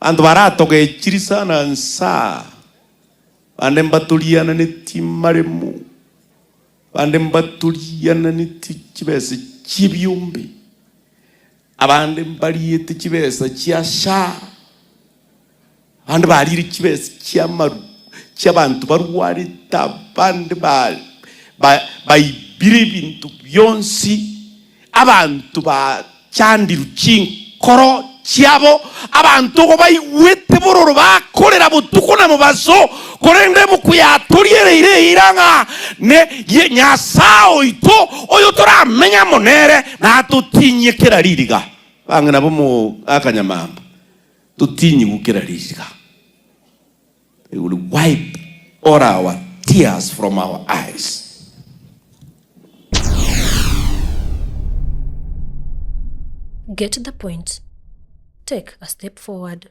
Abanto baratogechiri sana nsaa, bande mbatoriananetie maremo, bande mbatoriananetie chibesa chi'ebiombe, abande mbariete chibesa chia SHA, abande barire chibesa chi'amaru chi'abanto barwarete, abande ba ba baibire ebinto bionsi. Abanto bachandirwe chinkoro chiabo, abanto igo baigwete bororo bakorera botuko na mobaso, korende ebuku yatoriereire eira ng'a ne ye Nyasae oito, oyo toramenye amo nere, natotinyie kera ririga. Bang'ina b'omogaka Nyamamba, totinyigwe kera ririga. He will wipe all our tears from our eyes. Get the point. Take a step forward.